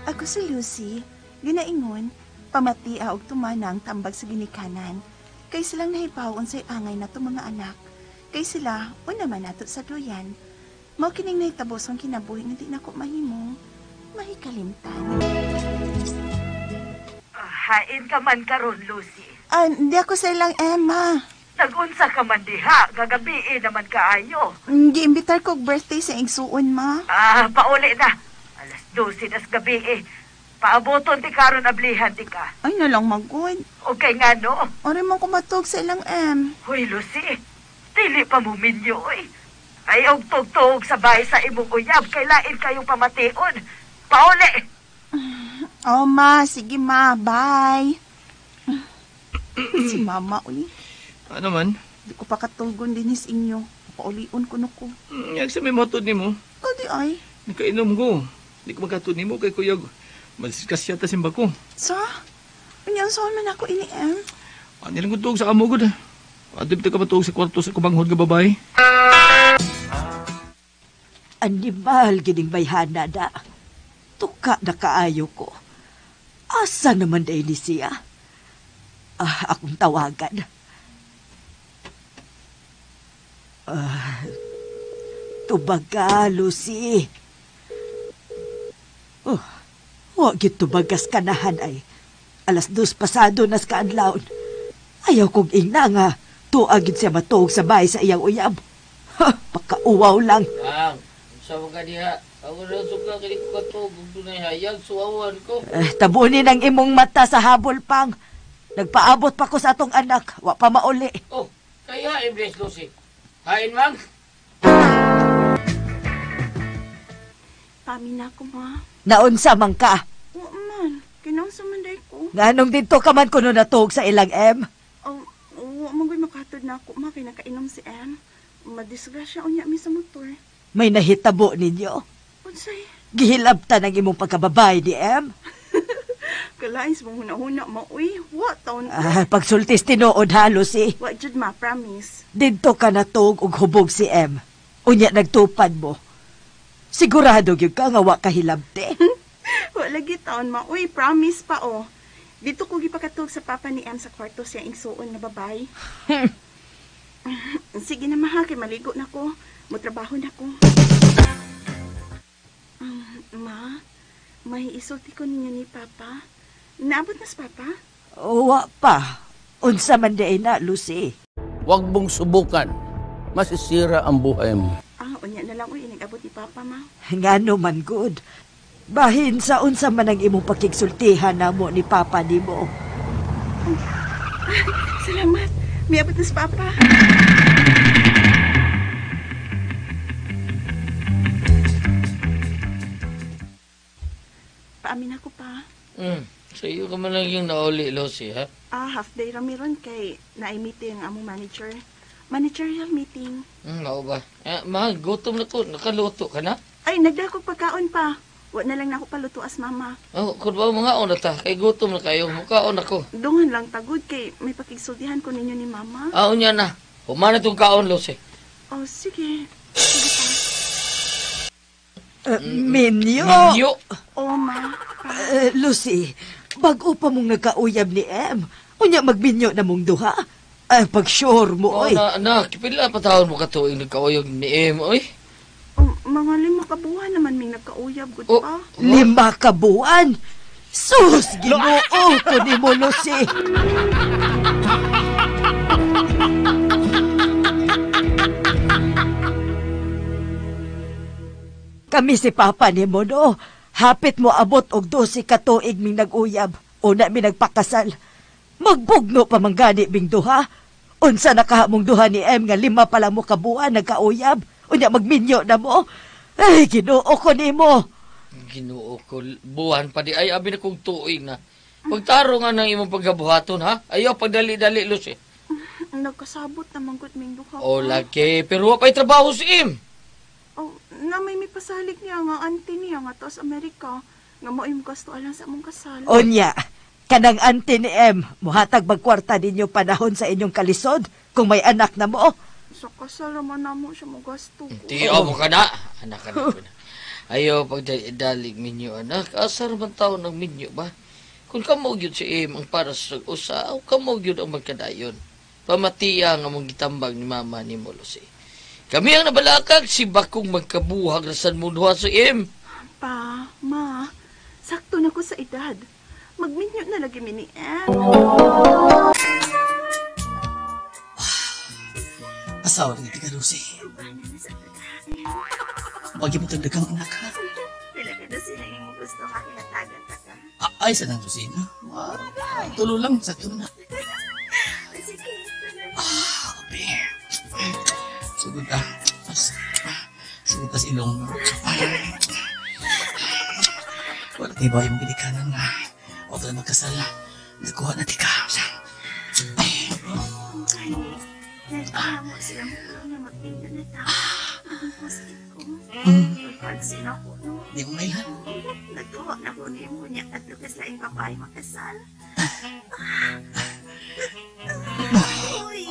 Ako si Lucy, ginaingon, pamatia og tumana ang tambag sa ginikanan. Kay silang nahibaw unsay angay nato mga anak. Kay sila, una man nato sa duyan. Mao kining nahitabo sa kinabuhi nga di nako mahimong mahikalimtan. Hain ka man karon, Lucy. Ah, hindi ako sa ilang Emma. Nagunsa ka man diha, gagabi naman kaayo. Giimbitar ko og birthday sa igsuon, ma. Ah, pauli na. 12:00 nas gabi eh. Paaboton ti karon ablihan ti ka. Ay, nalang magod. Okay nga no. Ori man kumatog sa ilang M. Hoy, Lucy. Dili pa mo minyo, oy. Ay, og tugtog sa bahay sa imong uyab, kay lain kayong pamation. Pauli! Oh, ma. Sige, ma. Bye. Si mama, uy. Ano man? Di ko pa katugon din his inyo. Paulion ko no ko. Yag sa may matod nimo. O di ay. Nakainom ko. Di ko magkatod nimo kay kuyog. Madisgrasya ta simba ko. Sa? Unya, saan man ako ini, em? Ano lang kong tuog sa amo ko da. Adib ta ka matuog sa kwarto sa kubanghod nga babae. Animal gining bayhana da. Tuka na kaayo ko. Asa naman day ni siya? Ah, akong tawagan. Ah, tubaga, Lucy. Oh, wa gyud tubagas kanahan ay. 2:00 pasado nas kaadlawon. Ayaw kong ingna nga tuag gyud siya matuog sa bahay sa iyang uyab. Ha, pakauwaw lang. Ang, sa mga diha, ako na suka kini ko katuog ug dunay hayag suwawan ko. Eh, tabunin ang imong mata sa habol pang. Nagpaabot pa ko sa atong anak, wa pa mauli. Oh, kaya Embrace Lucy. Hain mang. Pamin ako, ma. Naunsa man ka? Wa man. Kinaunsa man day ko. Nganong didto ka man kuno natuog sa ilang M? Oh, wa man ko'y makatod na ako, ma. Kay nakainom si M. Madisgrasya unya mi sa motor. May nahitabo ninyo? Unsay? Gihilabtan ang imong pagkababae ni M? Kalain sa mong huna-huna, ma. Uy, wa taon. Ah, pagsultis tinuod ha, Lucy. Wa jud ma, promise. Didto ka natuog og hubog si M. Unya nagtupad mo. Sigurado gyud ka nga wa ka hilabte. Wa lagi taon, ma. Uy, promise pa oh. Dito ko gipakatug sa papa ni M sa kwarto siya igsuon na babae. Sige na, ma, kay maligo na ko. Motrabaho na ko. Ma, may isulti ko ninyo ni Papa. Naabot na si Papa? Wa pa. Unsa man di na, Lucy. Huwag mong subukan. Masisira ang buhay mo. Ah, unya na lang, uy, inag-abot ni Papa, ma. Ngano man, good. Bahin sa unsa man ang imong pakigsultihan namo ni Papa nimo. Oh. Salamat. Miabot na si Papa. Paamin ako pa. Sa iyo ka man lang yung nauli, Lucy, ha? Ah, half day rami ron kay na-meeting ang among manager. Managerial meeting. Mao ba? Eh, mahal, gutom na ko. Nakaluto ka na? Ay, nagdako pagkaon pa. Wa na lang nako paluto as mama. Oh, kun ba mga ona ta? Kay gutom na kayo. Mukaon ako. Dungan lang tagod kay may pakigsultihan ko ninyo ni mama. Ah, unya na. Humana tong kaon, Lucy. Oh, sige. Sige pa. Minyo. Minyo. Oh, ma. Lucy, bag-o pa mong nagkauyab ni M. Unya magminyo na mong duha. Pag-sure mo, oh, oy. Na, anak, pila pa taon mo katuig nagkauyab ni M, oy? Oh, mga 5 ka buwan naman may nagkauyab, good oh, pa. 5 ka buwan? Sus, Ginoo ko ni mo, Lucy. Kami si Papa ni mo, no? Hapit mo abot og 12 ka tuig ming nag-uyab. Una mi nagpakasal. Magbugno pa man gani ming duha. Unsa nakahamong duha ni M nga 5 pa lang mo kabuan nagkauyab. Unya magminyo na mo. Ay, Ginoo ko nimo. Ginoo ko, buwan pa di ay abi na kong tuig na. Pagtaro nga ng imong pagkabuhaton, ha? Ayaw pagdali-dali, Lucy. Nagkasabot na manggut ming duha. O lagi, pero wa pa'y trabaho si M. Oh, na may pasalig niya nga auntie niya nga to sa Amerika nga mo imong gasto alang sa among kasal. Onya, kanang auntie ni M, muhatag magkwarta ninyo panahon sa inyong kalisod kung may anak na mo. Sa kasal naman namo siya mo gasto. Ti mo ka na. Anak ka na. Ayaw pagdali-dalig minyo, anak. Asar man tao ng minyo ba? Kung kamo gyud si Em ang para sa usa, o kamo gyud ang magkadayon. Pamatiya nga mong gitambag ni mama ni mo, Lucy. Kami ang nabalakag, si bakong magkabuhag na san mo duha si Em. Pa, ma, sakto na ko sa edad. Magminyo na lagi mi ni Em. Asawa rin ka, Lucy. Wag mo tagdagang anak, ha? Pila ka na sila yung gusto ka kinatagan ta ka. Ay, sa nang Lucy, no? Tulo lang, sakto na. Sige, tuloy. Kape. Sugod ah. Sugod tas ilong. Wala tayo ba yung ginikanan nga. Huwag na magkasal. Nagkuha na di ka. Kani, nagkahamo silang pulo na magminyo na ta. Ang pusit ko. Pagsin ako, no? Di mo mailan. Nagtuwa na ko ni mo niya at lukas laing babae makasal. Uy,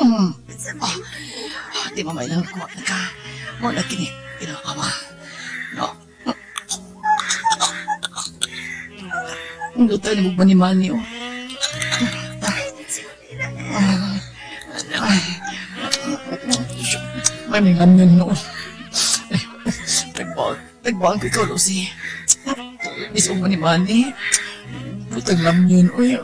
sa mga Di mo mailan. Kuha na ka. Mo na kini. Pinakawa. No. Ang luta ni mo mani-mani, oh. May mga ganyan, no. Tagbawang ko ikaw, Lucy. Isong mani-mani. Putang lam yun, uy.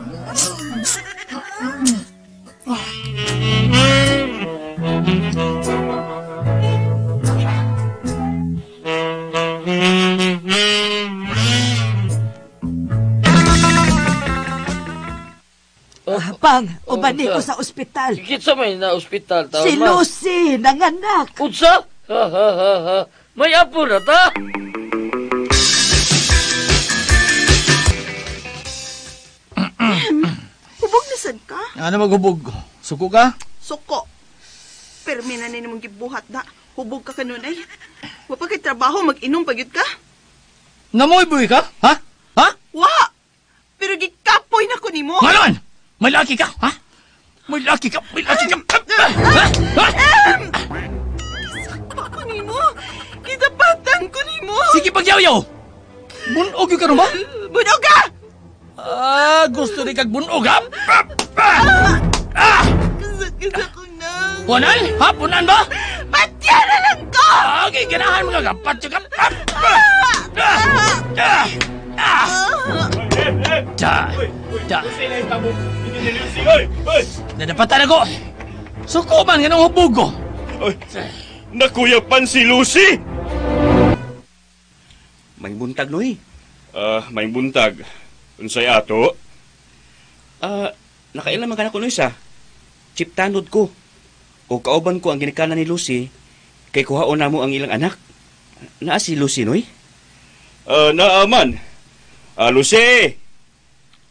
Pang, ubani ko sa ospital. Kinsa may na ospital ta, Si ma? Lucy, nanganak. Unsa? Ha ha ha ha. May apo na ta. Hubog na sad ka? Ano maghubog? Suko ka? Suko. Pero may na mong gibuhat da. Hubog ka kanunay. Wa pa kay trabaho, mag-inom pagyud ka? Namoy buhi ka? Ha? Ha? Wa! Pero gikapoy na ko nimo. Ngayon! May laki ka, ha? May laki ka, may laki ka. Ha? Ha? Sakpa ko nimo. Gidapatan ko nimo. Sige pagyaw-yaw! Bunog yun ka ba? Bunog ka! Ah, gusto rin kag bunog, ha? Ah! Kasakit ako na. Punan? Ha? Punan ba? Patya na lang ko! Ah, okay, ganahan mo ka. Patya ka. Ah! Ah! Ah! Ah! Da. Da. Nadapatan ako. Suko man, ganong hubog ko. Nakuyapan si Lucy! May buntag, Noy. May buntag. Unsay ato? Nakailan man ka na ko, Noy, sa Chief tanod ko. O kauban ko ang ginikanan ni Lucy, kay kuhaon na mo ang ilang anak. Naa si Lucy, Noy? Naaman. Lucy!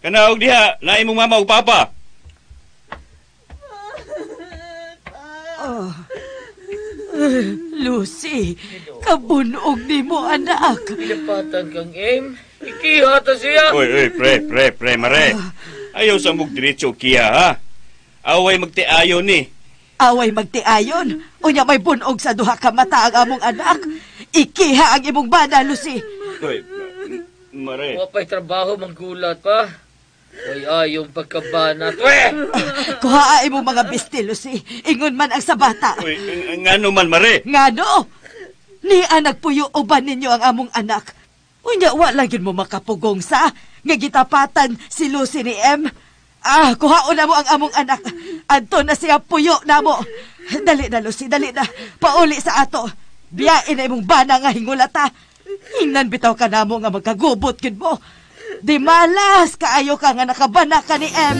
Kanaog diha, naa imong mama ug papa. Oh. Lucy, kabunog ni mo, anak. Pinapatan kang Em. Ikiha ta siya. Oy, oy, pre, pre, mare. Ayaw sa mug diretso kiya, ha? Away magtiayon ni. Away magtiayon. Unya may bunog sa duha ka mata ang among anak. Ikiha ang imong bana, Lucy. Oy, mare. Wa pa'y trabaho manggulat pa. Oy, ayong pagkabana. Twe! Kuha imong mga bisti, Lucy. Ingon man ang sa bata. Oy, ngano man, mare? Ngano? Niya nagpuyo uban ninyo ang among anak. Unya, wa lang yun mo makapugong sa nga gitapatan si Lucy ni M. Ah, kuhaon na mo ang among anak. Adto na siya puyo na mo. Dali na, Lucy, dali na. Pauli sa ato. Biyain na imong bana nga hingulata. Ingnan bitaw ka namo nga magkagubot yun mo. Di malas kaayo ka nga nakabana ka ni M.